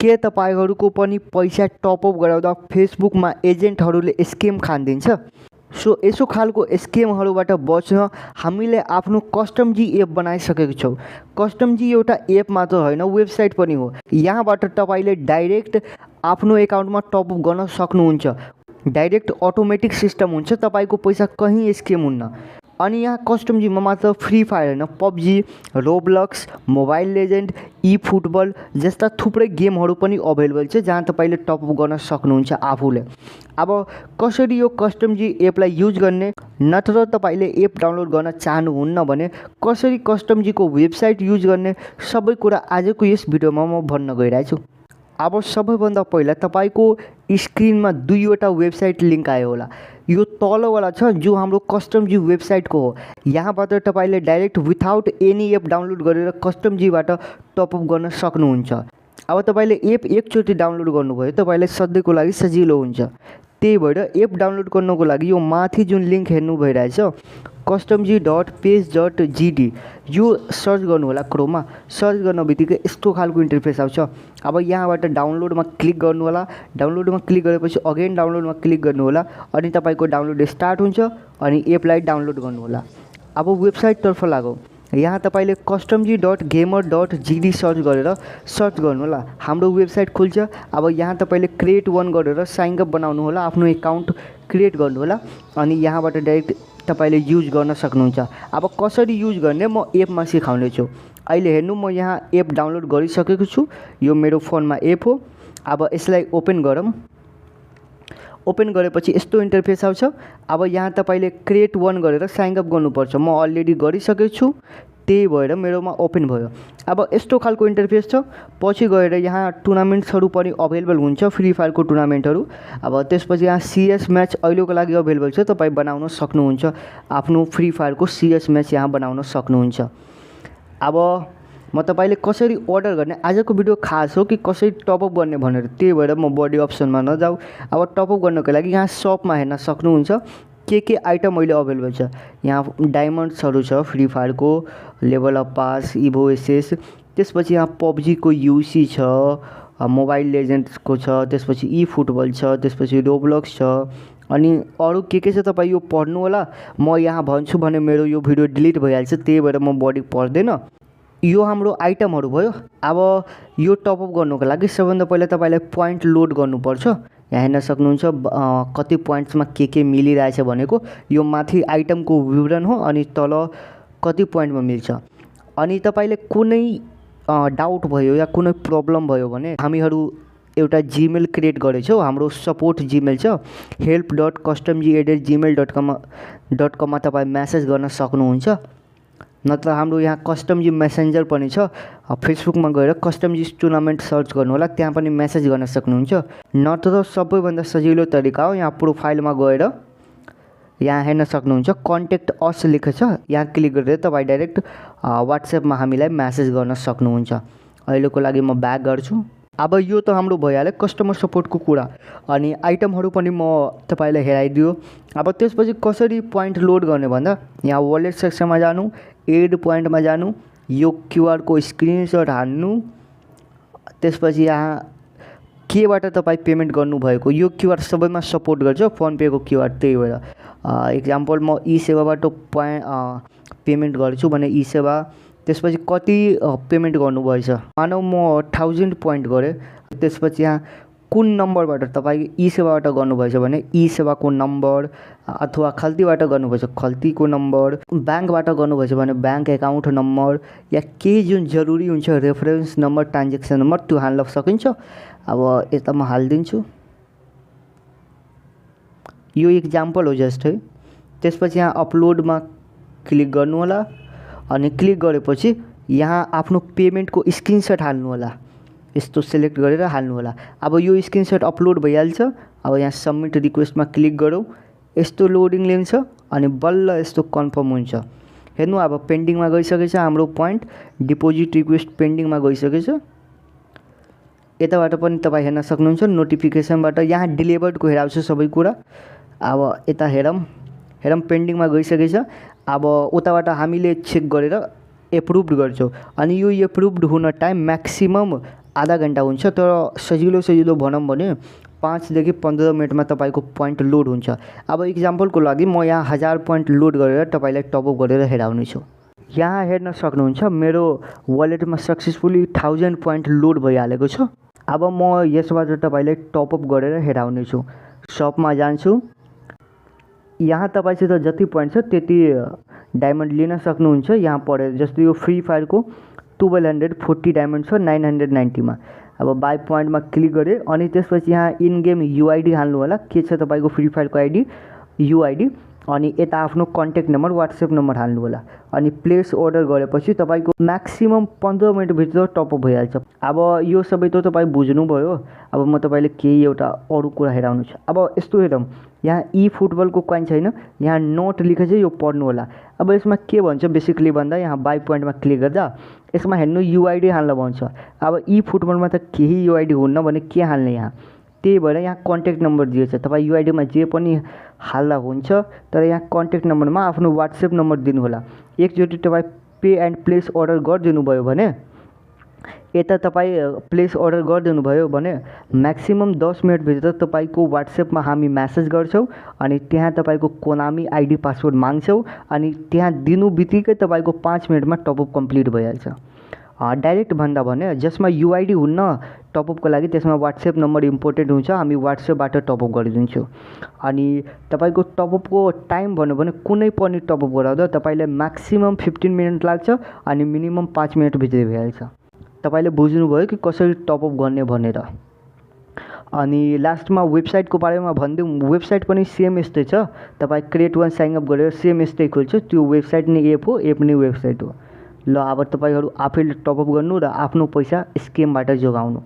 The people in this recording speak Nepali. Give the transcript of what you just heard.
के तपाईहरुको पनि पैसा टपअप गराउँदा फेसबुकमा एजेन्टहरूले स्क्याम खानिदिन्छ? सो यसो खालको स्क्यामहरूबाट बच्न हामीले आफ्नो कस्टमजी एप बनाइसकेको छौँ। कस्टमजी एउटा एप मात्र होइन, वेबसाइट पनि हो। यहाँबाट तपाईले डाइरेक्ट आफ्नो एकाउन्टमा टपअप गर्न सक्नुहुन्छ। डाइरेक्ट अटोमेटिक सिस्टम हुन्छ, तपाईको पैसा कहीँ स्क्याम हुन्न। अनि यहाँ कस्टमजीमा मात्र फ्री फायर होइन, पबजी, रोब्लक्स, मोबाइल लेजेन्ड, ई फुटबल जस्ता थुप्रै गेमहरू पनि अभाइलेबल छ जहाँ तपाईले टपअप गर्न सक्नुहुन्छ आफूले। अब कसरी यो कस्टमजी एपलाई युज गर्ने, नत्र तपाईले एप डाउनलोड गर्न चाहनुहुन्न भने कसरी कस्टमजीको वेबसाइट युज गर्ने, सबै कुरा आजको यस भिडियोमा म भन्न गइरहेछु। अब सबैभन्दा पहिला तपाईको स्क्रिनमा दुईवटा वेबसाइट लिङ्क आयो होला। यो तलवाला छ जो हाम्रो कस्टमजी वेबसाइटको हो। यहाँबाट तपाईले direct without any app download गरेर कस्टमजीबाट टपअप गर्न सक्नुहुन्छ। अब तपाईले एप एकचोटि डाउनलोड गर्नुभयो तपाईलाई सधैँको लागि सजिलो हुन्छ। त्यही भएर एप डाउनलोड गर्नको लागि यो माथि जुन लिङ्क हेर्नु भइरहेछ customg.page.gd यो सर्च गर्नु होला। क्रोममा सर्च गर्न बित्तिकै यस्तो खालको इन्टरफेस आउँछ। अब यहाँबाट डाउनलोडमा क्लिक गर्नु होला। डाउनलोडमा क्लिक गरेपछि अगेन डाउनलोडमा क्लिक गर्नु होला अनि तपाईको डाउनलोड स्टार्ट हुन्छ अनि एपलाई डाउनलोड गर्नु होला। अब वेबसाइटतर्फ लागौँ। यहाँ तपाईले customg.gamer.gd सर्च गर्नु होला। हाम्रो वेबसाइट खुल्छ। अब यहाँ तपाईले क्रिएट वन गरेर साइन अप बनाउनु होला, आफ्नो एकाउन्ट क्रिएट गर्नु होला अनि यहाँबाट डाइरेक्ट तपाईले युज गर्न सक्नुहुन्छ। अब कसरी युज गर्ने म एपमा सिकाउने छु। अहिले हेर्नु, म यहाँ एप डाउनलोड गरिसकेको छु। यो मेरो फोनमा एप हो। अब यसलाई ओपन गरौँ। ओपन गरेपछि यस्तो इन्टरफेस आउँछ। अब यहाँ तपाईले क्रिएट वन गरेर साइन अप गर्नुपर्छ। म अलरेडी गरिसकेको छु, त्यही भएर मेरोमा ओपन भयो। अब यस्तो खालको इन्टरफेस छ। पछि गएर यहाँ टुर्नामेन्ट्सहरू पनि अभाइलेबल हुन्छ, फ्री फायरको टुर्नामेन्टहरू। अब त्यसपछि यहाँ सीएस म्याच अहिलेको लागि अभाइलेबल छ, तपाईँ बनाउन सक्नुहुन्छ। आफ्नो फ्री फायरको सीएस म्याच यहाँ बनाउन सक्नुहुन्छ। अब म तपाईले कसरी अर्डर गर्ने, आजको भिडियो खास हो कि कसरी टपअप गर्ने भनेर, त्यही भएर म बडी अप्सनमा नजाऊ। अब टपअप गर्नको लागि यहाँ सपमा हेर्न सक्नुहुन्छ के आइटम अहिले अभाइलेबल छ। यहाँ डायमन्ड्सहरू छ, फ्री फायरको level up pass, evo SS, त्यसपछि यहाँ पबजीको यूसी छ, मोबाइल लेजेन्ड्सको छ, त्यसपछि ई फुटबल छ, त्यसपछि रोब्लक्स छ अनि अरू के छ तपाईँ यो पढ्नु होला। म यहाँ भन्छु भने मेरो यो भिडियो डिलिट भइहाल्छ, त्यही भएर म बढी पढ्दैन। यो हाम्रो आइटमहरू भयो। अब यो टपअप गर्नुको लागि सबभन्दा पहिला तपाईलाई पोइन्ट लोड गर्नुपर्छ। यहाँ हेर्न सक्नुहुन्छ कति पोइन्ट्समा के मिलिरहेछ भनेको। यो माथि आइटमको विवरण हो अनि तल कति पोइन्टमा मिल्छ। अनि तपाईले कुनै डाउट भयो या कुनै प्रब्लम भयो भने हामीहरू एउटा जीमेल क्रिएट गरेछौँ। हाम्रो सपोर्ट जीमेल छ help.customg@gmail.com मा तपाईँ म्यासेज गर्न सक्नुहुन्छ। नत्र हाम्रो यहाँ कस्टमजी मेसेन्जर पनि छ। फेसबुकमा गएर कस्टमजी टुर्नामेन्ट सर्च गर्नु होला, त्यहाँ पनि म्यासेज गर्न सक्नुहुन्छ। नत्र सबैभन्दा सजिलो तरिका हो यहाँ प्रोफाइलमा गएर यहाँ हेर्न सक्नुहुन्छ कन्ट्याक्ट अस लेखेको छ, यहाँ क्लिक गरेर तपाईँ डाइरेक्ट वाट्सएपमा हामीलाई म्यासेज गर्न सक्नुहुन्छ। अहिलेको लागि म ब्याक गर्छु। अब यो त हाम्रो भइहाल्यो कस्टमर सपोर्टको कुरा। अनि आइटमहरू पनि म तपाईलाई हेराइदियो। अब त्यसपछि कसरी पोइन्ट लोड गर्ने भन्दा यहाँ वालेट सेक्सनमा जानु, एड पोइन्टमा जानु, यो क्युआरको स्क्रिनसट हान्नु, त्यसपछि यहाँ केबाट तपाईँ पेमेन्ट गर्नुभएको यो क्युआर सबैमा सपोर्ट गर्छ, फोन पेको क्युआर। त्यही भएर इक्जाम्पल म ई सेवाबाट पेमेन्ट गर्छु भने ई सेवा, त्यसपछि कति पेमेन्ट गर्नुभएछ, मानौ म 1000 पोइन्ट गरेँ। त्यसपछि यहाँ कुन नम्बरबाट तपाईँ ई सेवाबाट गर्नुभएछ भने ई सेवाको नम्बर, अथवा खल्तीबाट गर्नुभएछ खल्तीको नम्बर, ब्याङ्कबाट गर्नुभएछ भने ब्याङ्क एकाउन्ट नम्बर या केही जुन जरुरी हुन्छ रेफरेन्स नम्बर, ट्रान्जेक्सन नम्बर, त्यो हाल्न सकिन्छ। अब यता म हालिदिन्छु। यो इक्जाम्पल हो जस्ट है। त्यसपछि यहाँ अपलोडमा क्लिक गर्नु होला अनि क्लिक गरेपछि यहाँ आफ्नो पेमेन्टको स्क्रिनसट हाल्नु होला। यस्तो सिलेक्ट गरेर हाल्नु होला। अब यो स्क्रिनसट अपलोड भइहाल्छ। अब यहाँ सबमिट रिक्वेस्टमा क्लिक गरौँ। यस्तो लोडिङ लिन्छ अनि बल्ल यस्तो कन्फर्म हुन्छ। हेर्नु अब पेन्डिङमा गइसकेछ हाम्रो पोइन्ट, डिपोजिट रिक्वेस्ट पेन्डिङमा गइसकेछ। यताबाट पनि तपाईँ हेर्न सक्नुहुन्छ नोटिफिकेसनबाट यहाँ डिलिभर्डको हेराउँछ सबै कुरा। अब यता हेरौँ पेन्डिङमा गइसकेछ। अब उताबाट हामीले चेक गरेर एप्रुभड गर्छौँ अनि यो एप्रुभड हुन टाइम म्याक्सिमम आधा घन्टा हुन्छ, तर सजिलो भनौँ भने 5 देखि 15 मिनटमा तपाईँको पोइन्ट लोड हुन्छ। अब इक्जाम्पलको लागि म यहाँ 1000 पोइन्ट लोड गरेर तपाईँलाई टपअप गरेर हेराउने छु। यहाँ हेर्न सक्नुहुन्छ मेरो वालेटमा सक्सेसफुली 1000 पोइन्ट लोड भइहालेको छ। अब म यसबाट तपाईँलाई टपअप गरेर हेराउने छु। सपमा जान्छु, यहाँ तपाईँसित जति पोइन्ट छ त्यति डायमन्ड लिन सक्नुहुन्छ। यहाँ पढेर जस्तो यो फ्री फायरको 1240 डायमन्ड छ 990 मा। अब बाई पोइन्टमा क्लिक गरेँ अनि त्यसपछि यहाँ इन गेम युआइडी हाल्नु होला। के छ तपाईँको फ्री फायरको आइडी युआइडी, अनि यता आफ्नो कन्ट्याक्ट नम्बर वाट्सएप नम्बर हाल्नु होला। अनि प्लेस अर्डर गरेपछि तपाईँको म्याक्सिमम 15 मिनटभित्र टपअप भइहाल्छ। अब यो सबै त तपाईँ बुझ्नुभयो। अब म तपाईँले केही एउटा अरू कुरा हेराउनु छ। अब यस्तो हेरौँ, यहाँ ई फुटबलको कोइन छैन, यहाँ नोट लेखेको छ, यो पढ्नु होला। अब यसमा के भन्छ बेसिकली भन्दा यहाँ बाई पोइन्टमा क्लिक गर्दा यसमा हेर्नु युआइडी हाल्न भन्छ। अब ई फुटबलमा त केही युआइडी हुन्न भने के हाल्ने यहाँ, त्यही भएर यहाँ कन्ट्याक्ट नम्बर दिएछ। तपाईँ युआइडीमा जे पनि हाल्दा हुन्छ, तर यहाँ कन्ट्याक्ट नम्बरमा आफ्नो वाट्सएप नम्बर दिनु होला। एकचोटि तपाईँ पे एन्ड प्लेस अर्डर गरिदिनु भयो भने, यता तपाईँ प्लेस अर्डर गरिदिनु भयो भने म्याक्सिमम 10 मिनटभित्र तपाईँको वाट्सएपमा हामी म्यासेज गर्छौँ अनि त्यहाँ तपाईँको कोनामी आइडी पासवर्ड माग्छौँ अनि त्यहाँ दिनु बित्तिकै तपाईँको 5 मिनटमा टपअप कम्प्लिट भइहाल्छ। डाइरेक्ट भन्दा भने जसमा युआइडी हुन्न टपअपको लागि त्यसमा वाट्सएप नम्बर इम्पोर्टेन्ट हुन्छ, हामी वाट्सएपबाट टपअप गरिदिन्छौँ। अनि तपाईँको टपअपको टाइम भन्नु भने कुनै पनि टपअप गराउँदा तपाईँलाई म्याक्सिमम 15 मिनट लाग्छ अनि मिनिमम 5 मिनटभित्रै भइहाल्छ। तपाईँले बुझ्नुभयो कि कसरी टपअप गर्ने भनेर। अनि लास्टमा वेबसाइटको बारेमा भनिदिउँ। वेबसाइट पनि सेम यस्तै छ। तपाईँ क्रिएट वान साइन अप गरेर सेम यस्तै खोल्छ। त्यो वेबसाइट नै एप हो, एप नै वेबसाइट हो। ल अब तपाईँहरू आफैले टपअप गर्नु र आफ्नो पैसा स्केमबाट जोगाउनु।